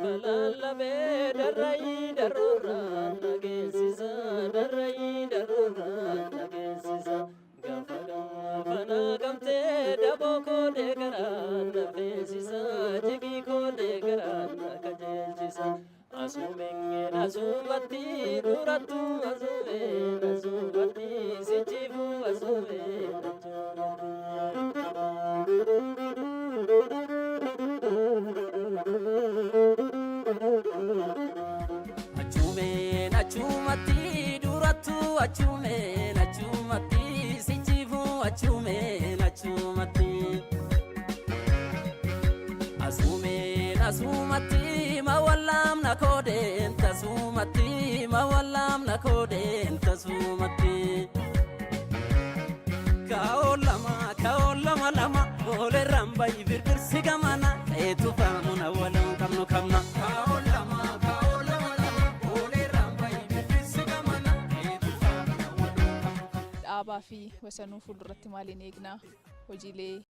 Lallabee darrayi darroorraan dhageessisa, darrayi darroorraan dhageessisa. Gaafa gaafa naqamtee daboo koodee garaan na feesisa, jigii koodee garaan na qajeelchisa. Asumeen asumatti durattu, asumeen asumatti sichiifu, asumeen achumatti. Achumeen achumatti durattu, achumeen achumatti sichiifu, achumeen achumatti. Asumeen asumatti mawallaamna koodeen tasumatti, mawallaamna koodeen tasumatti. Kaa'oo lama, kaa'oo lama lama, boolerraan bayi birbirsi gamana eetu faamuna waluun qabnu qabna. Kaa'oo lama, kaa'oo lama lama, boolerraan bayi birbirsi gamana eetu faamuna waluun qabnu qabna. Dhaabaa fi Wasanuu fuulduratti maaliin eegnaa? Hojiilee